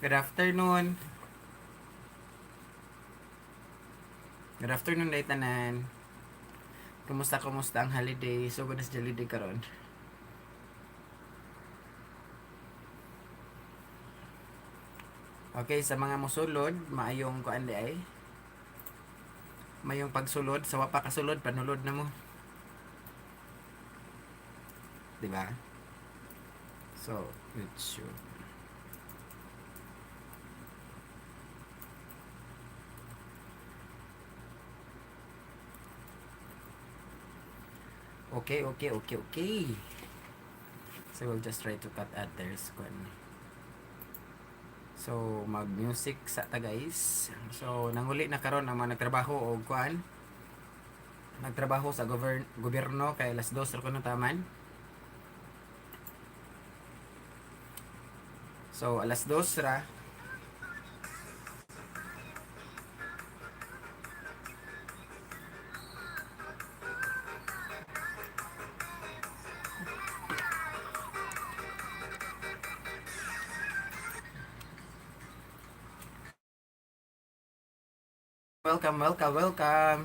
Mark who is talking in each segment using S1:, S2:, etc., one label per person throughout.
S1: Good afternoon. Good afternoon day tanan. Kumusta, kumusta ang holiday? So good sa holiday karon. Okay, sa mga mosulod, maayong kuan di ay. Mayong pagsulod, sa wa pa kasulod, panulod na mo. 'Di ba? So, it should. Okay. So, we'll just try to cut others kuan. So, mag-music sa ta, guys. So, nanguli na karon ang mga nagtrabaho og kuan. Nagtrabaho sa gobyerno kay alas 2 ra kuno taman. So, alas 2 ra. Welcome, welcome, welcome.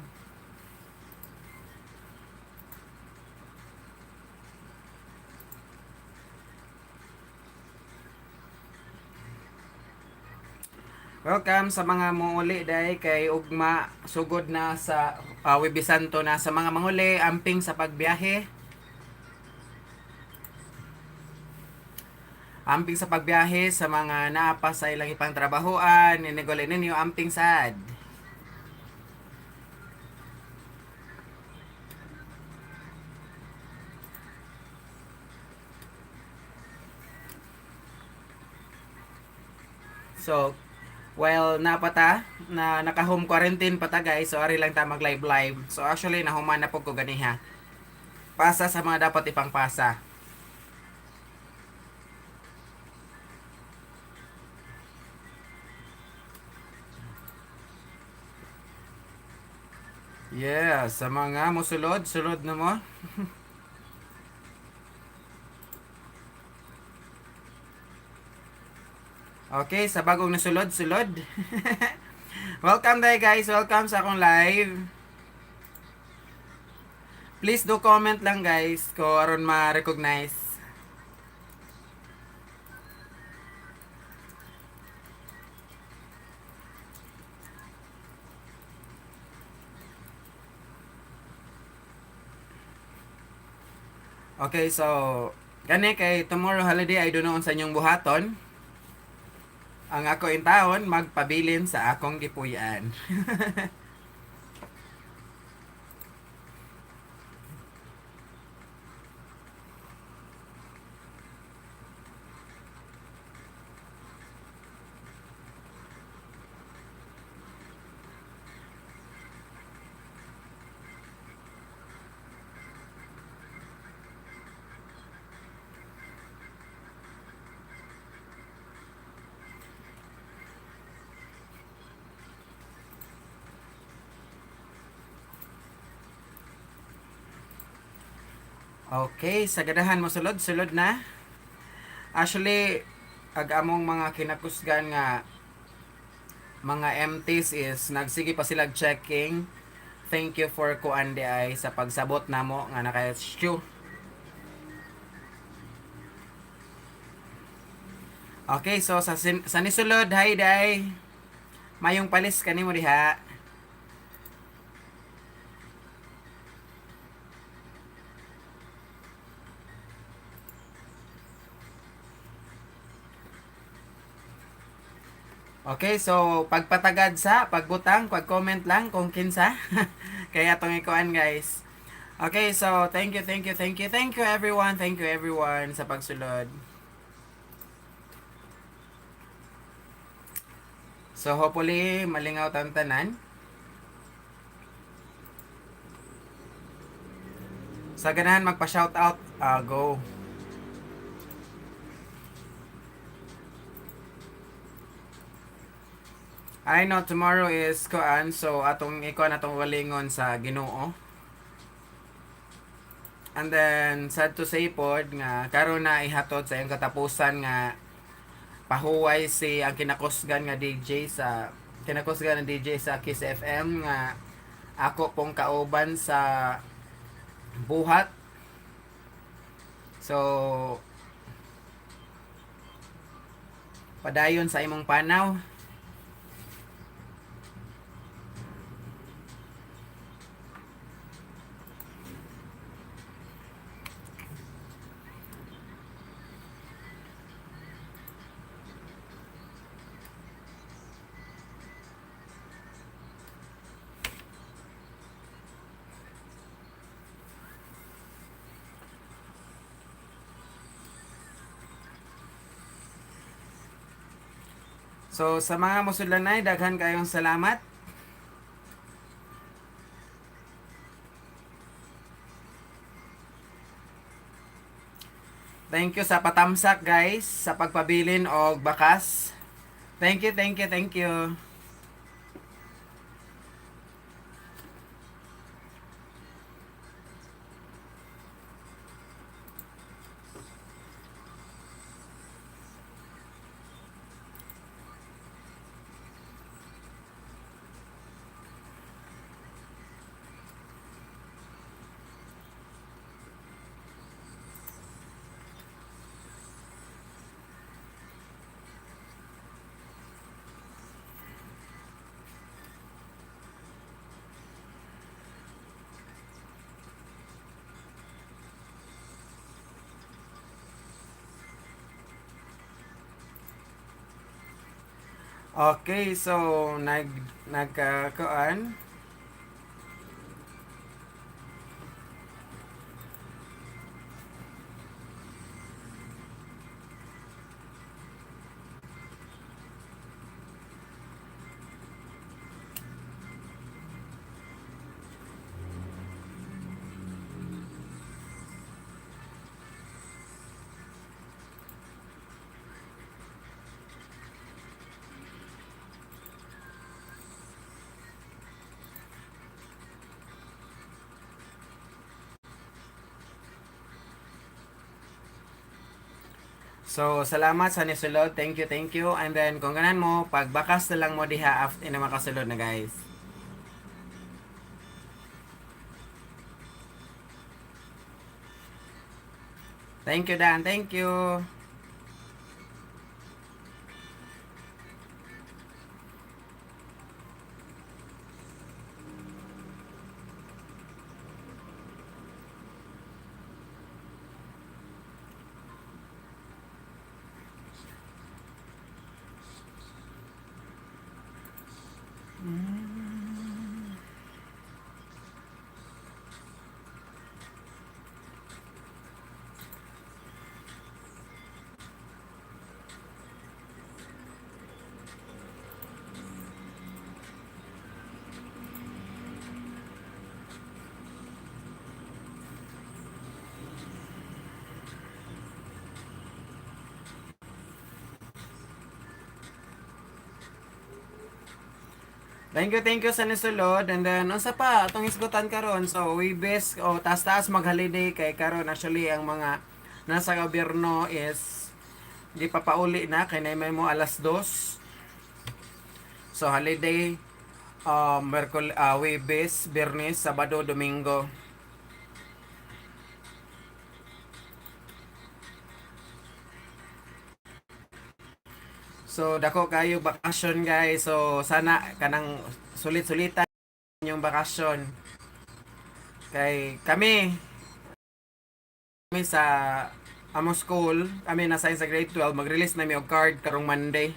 S1: Welcome sa mga muuli dahil kay ugma sugod na sa Huwebes Santo na sa mga manguli amping sa pagbiyahe. Amping sa pagbiyahe sa mga naa pa sa ilang ipang trabahoan, iniguli ninyo amping sad. So, well, napata na naka-home quarantine pa ta, guys. So ari lang ta mag live live. So actually nahuman na pud ko ganiha. Pasa sa mga dapat ipangpasa. Yeah, sa mga musulod, sulod na mo. Okay, sa bagong nasulod, sulod. Welcome day, guys, welcome sa akong live. Please do comment lang, guys, ko aron ma-recognize. Okay, so kani kay tomorrow holiday, I don't know sa inyong buhaton. Ang ako intawon magpabilin sa akong gipuy-an. Okay, sa ganahan mo sulod, sulod na. Actually, ag among mga kinakusgan nga mga MTs is nagsige pa sila checking. Thank you for kuan di ay sa pagsabot namo nga naka HQ. Okay, so sa nisulod, hi day. Mayong palis kanimo diha. Okay, so pagpatagad sa pagbutang, pag-comment lang kung kinsa. Kaya atong ikuan, guys. Okay, so thank you, thank you, thank you, thank you everyone, thank you everyone sa pagsulod. So hopefully malingaw tantanan. Sa ganahan magpa-shout out, go. I know tomorrow is kuan, so atong ikuan atong walingon sa Ginoo. And then sad to say pod nga karon na ihatod sa iyang katapusan nga Pahuway si ang kinakusgan nga DJ sa kinakusgan ng DJ sa Kiss FM nga ako pong kauban sa buhat. So padayon sa imong panaw. So sa mga musulanay, daghan kayong salamat. Thank you sa patamsak, guys, sa pagpabilin og bakas. Thank you, thank you, thank you. Okay, so nagkakuan. So, salamat sa nisulod. Thank you, thank you. And then, kung ganan mo, pagbakas na lang mo diha after na makasulod na, guys. Thank you, Dan. Thank you. Thank you sa nisulod. And then, unsa pa, atong hisgutan karon. So, Webes, o taas-taas mag-holiday kay karon. Actually, ang mga nasa gobyerno is di pa pauli na, kay naimay mo alas 2. So, holiday, Merkol, Webes, Biyernes, Sabado, Domingo. So, dako kayo bakasyon, guys. So, sana kanang sulit-sulitan yung bakasyon. Kay kami kami sa among school, kami nasa sa grade 12, mag-release na mi og card karong Monday.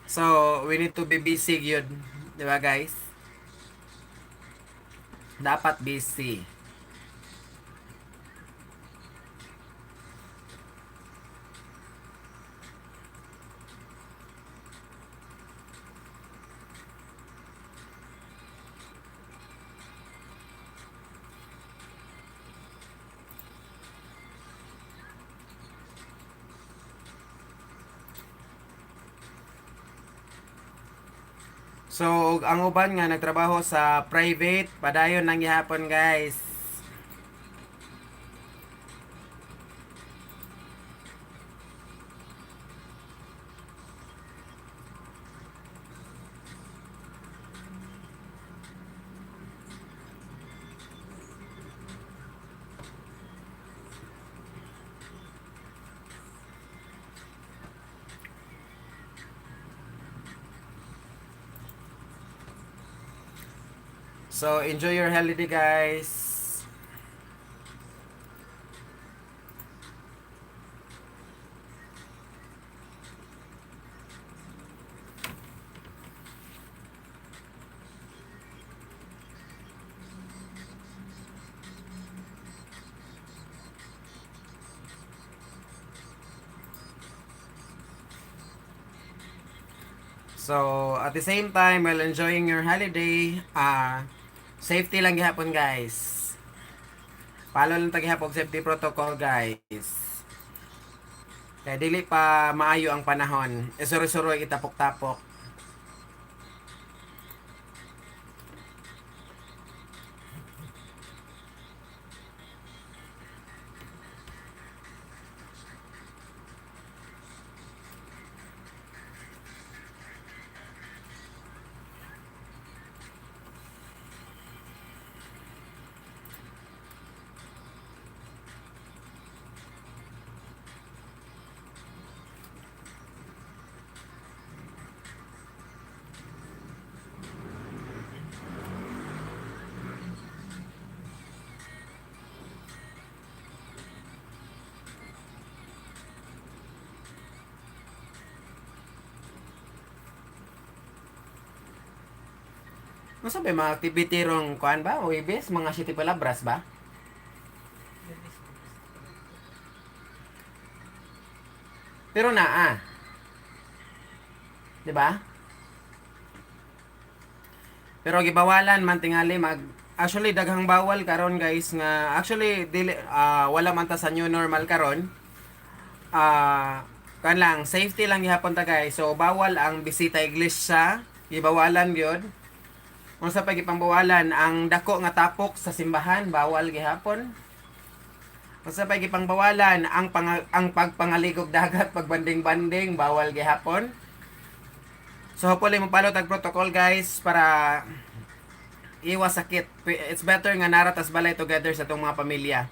S1: So, we need to be busy gyud, 'di ba, guys? Dapat busy. So, ang uban nga nagtrabaho sa private, padayon nang gihapon, guys. So enjoy your holiday, guys. So at the same time, while enjoying your holiday, safety lang gihapon, guys. Follow lang ta gihapon safety protocol, guys. Kaya dili pa maayo ang panahon. Isuri-suroy itapok-tapok. Masa ba yung mga activity rong kuan ba? O ibis? Mga city palabras ba? Pero naa. 'Di ba? Pero gibawalan man tingali mag, actually daghang bawal karon, guys, nga actually dili, wala man ta sa new normal karon. Kan lang, safety lang gihapon ta, guys. So bawal ang bisita iglesia, gibawalan gyud. Unsa pa gipangbawalan? Ang dako nga tapok sa simbahan, bawal gihapon. Unsa pa gipangbawalan? Ang pagpangaligog dagat, pagbanding-banding, bawal gihapon. So hopefully mo follow tag protocol, guys, para iwas sakit. It's better nga nara tas balay together sa atong mga pamilya.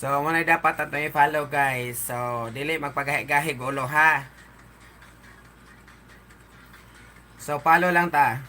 S1: So mo na dapat ato i-follow, guys. So dili magpagahi-gahi ulo ha. So follow lang ta.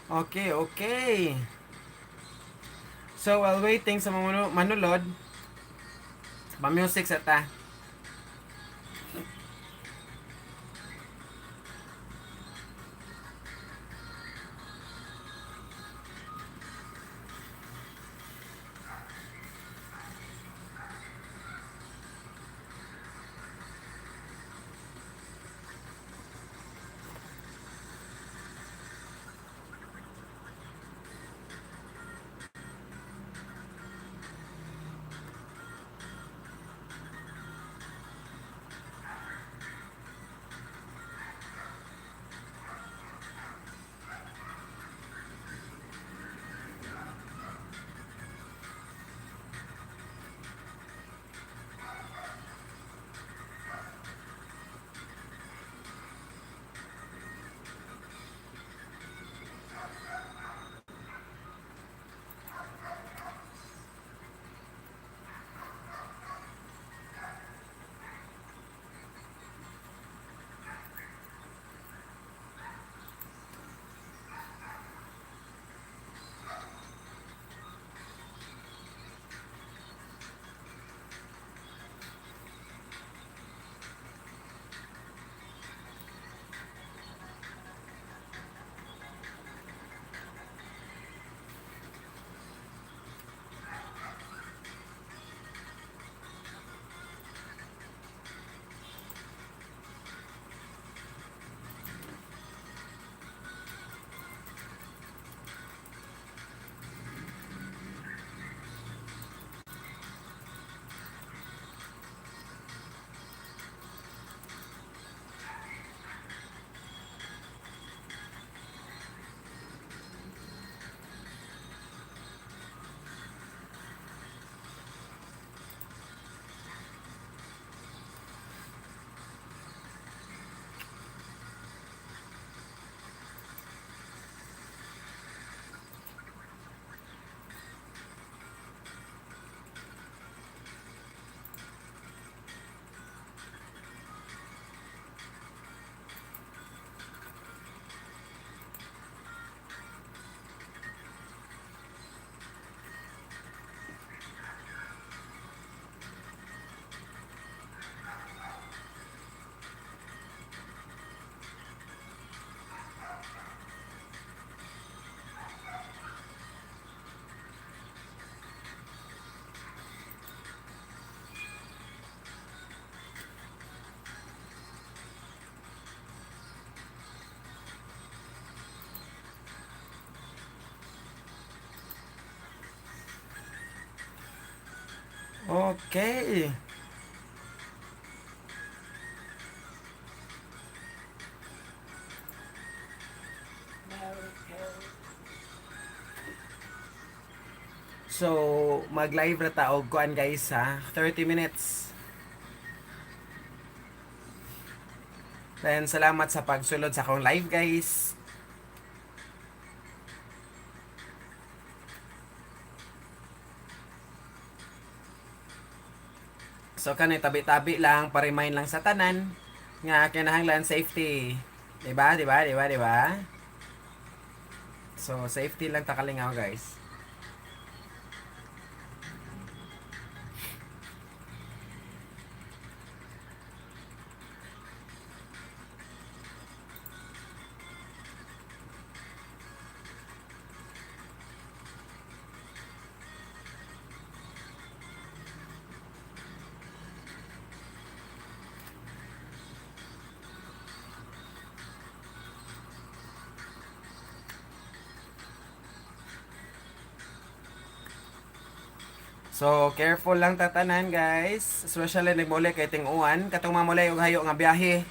S1: Okay. So while waiting sa mga manulod, pa-music sa ta. Okay. So, mag-live ra ta og kuan guys ha, 30 minutes. Then salamat sa pagsulod sa akong live, guys. So kanay tabi-tabi lang, pa-remind lang sa tanan nga kinahanglan safety. 'Di ba? 'Di ba? 'Di ba? 'Di ba? So safety lang ta kalingaw, guys. So careful lang tatanan, guys. Especially nagmuli kay ting-uwan, katong mamulay og hayo nga biyahe.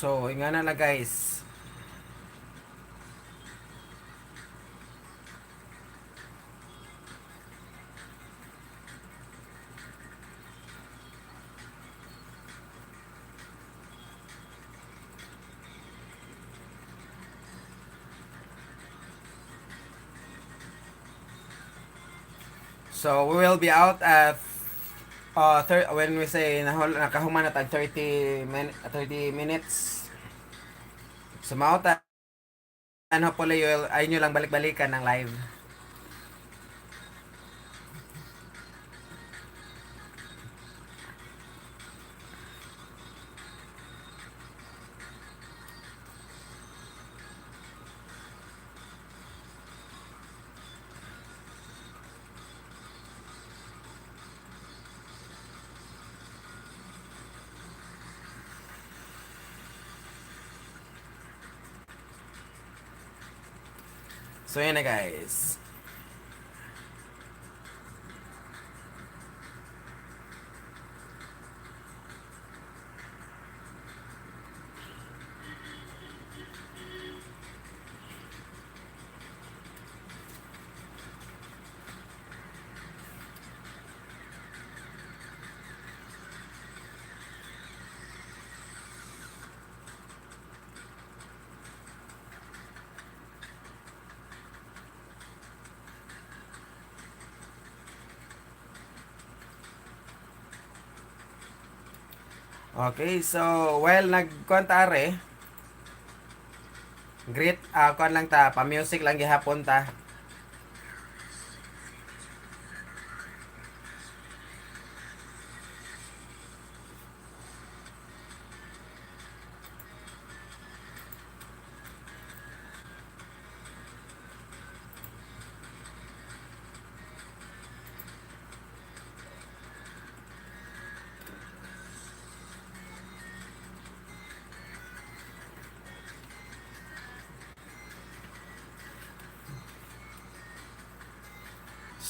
S1: So, ingana na, guys. So, we will be out at when we say nakahuman na tag 30 minutes. So, mao ta and hopefully you will, ay nyo lang balik-balikan ng live. So, yun na, guys. Okay, so, well, nagkuan ta are. Greet, kuan lang ta, pa-music lang gihapon ta.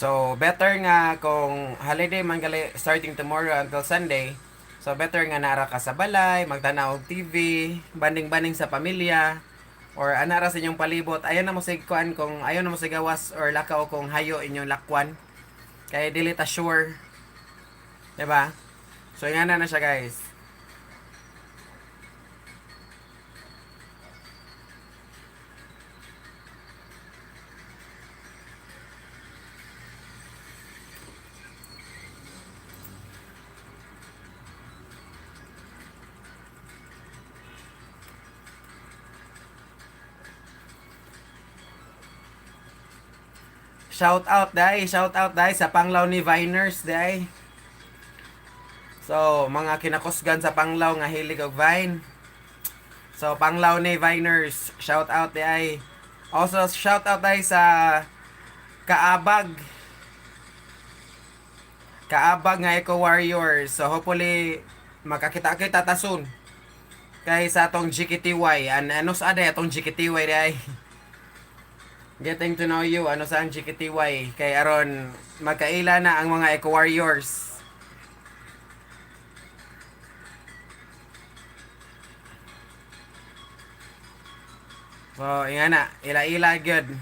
S1: So, better nga kung holiday man gali starting tomorrow until Sunday. So, better nga nara ka sa balay, magtanaw og TV, banding-banding sa pamilya, or ana ra sa inyong palibot. Ayaw na mo sig kuan kung ayaw na mo sig gawas or lakaw kung hayo inyong lakwan. Kay dili ta sure, 'di ba? So, ingana na siya, guys. Shout out dai, shout out dai sa Panglaw ni Viners dai. So, mga kinakusgan sa Panglaw nga hilig og vine. So, Panglaw ni Viners, shout out di ay. Also, shout out ay sa Kaabag. Kaabag nga Eco Warriors. So, hopefully, makakita-kita ta soon. Kay sa atong GKTY. Ano sa aday atong GKTY di ay? Getting to know you. Ano sa ang GKTY? Kay aron magkaila na ang mga Eco Warriors. So, ingana. Ila-ila good.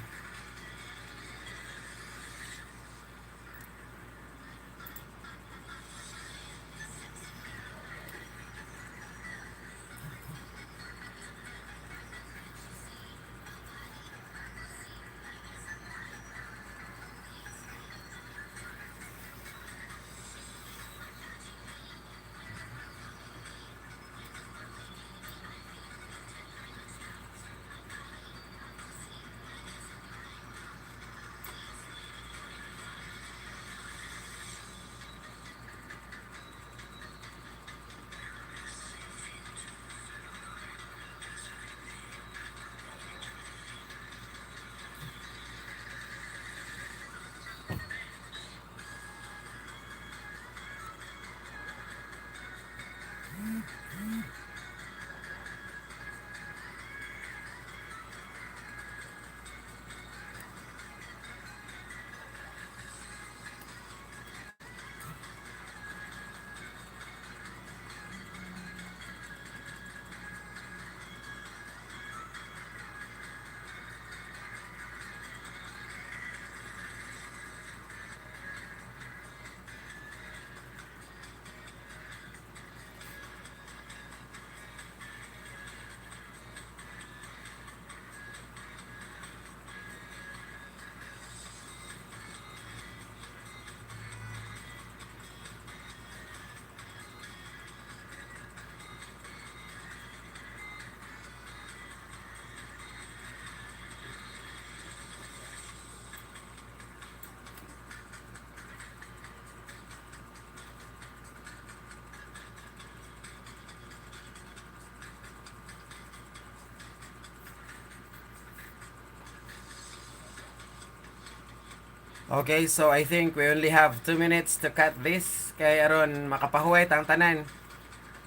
S1: Okay, so I think we only have 2 minutes to cut this kay aron makapahuway tang tanan.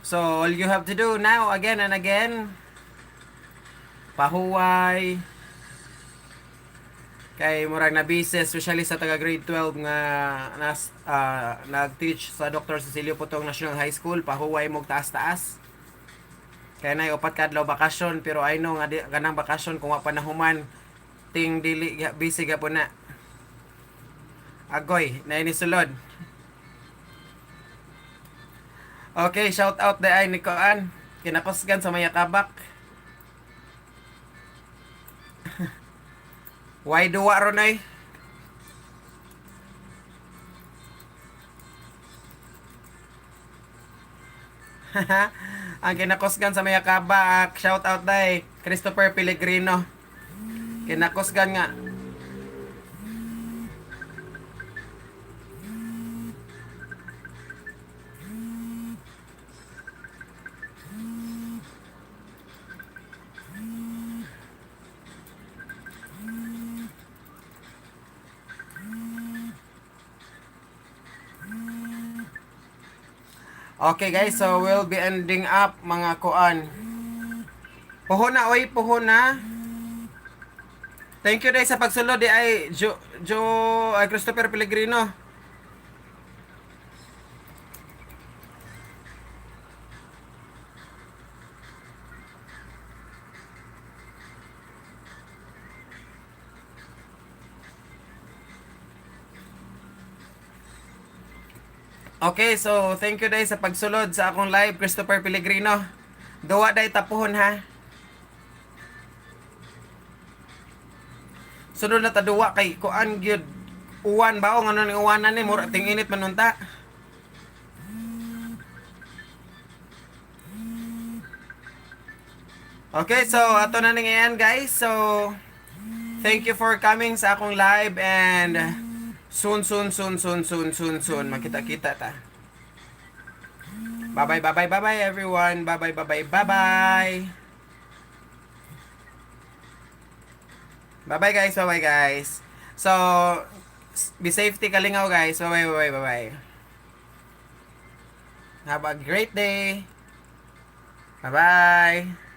S1: So all you have to do now, again and again, pahuway kay murag na busy, especially sa taga grade 12 nga nas nag-teach sa Dr. Cecilio Putong National High School. Pahuway mo taas-taas kay nay upat ka adlaw bakasyon, pero I know nga di, kanang bakasyon kung wa pa nahuman ting dili busy gapon na. Agoy na ini sulod. Okay, shout out diay ni Koan, kinakusgan sa Mayakabak. Why duwa ron ay? Ang kinakusgan sa Mayakabak, shout out day Christopher Pellegrino. Kinakusgan nga. Okay guys, so we'll be ending up, mga kuan. Puho na oy, puho na. Thank you day sa pagsulod di ay Jo Jo ay Christopher Pellegrino. Okay, so thank you day sa pagsulod sa akong live, Christopher Pellegrino. Duwa day tapuhon ha. Sunod na ta duwa kay kuan gyud, uwan ba o ngano ning uwanan ni mura ting init man unta. Okay, so ato na ning iyan, guys. So thank you for coming sa akong live and soon, soon, soon, soon, soon, soon, soon makita-kita ta. Bye bye, bye bye, bye bye everyone. Bye bye, bye bye, bye bye. Bye bye guys, bye bye guys. So be safety kalingaw, guys. Bye bye, bye bye, bye bye. Have a great day. Bye bye.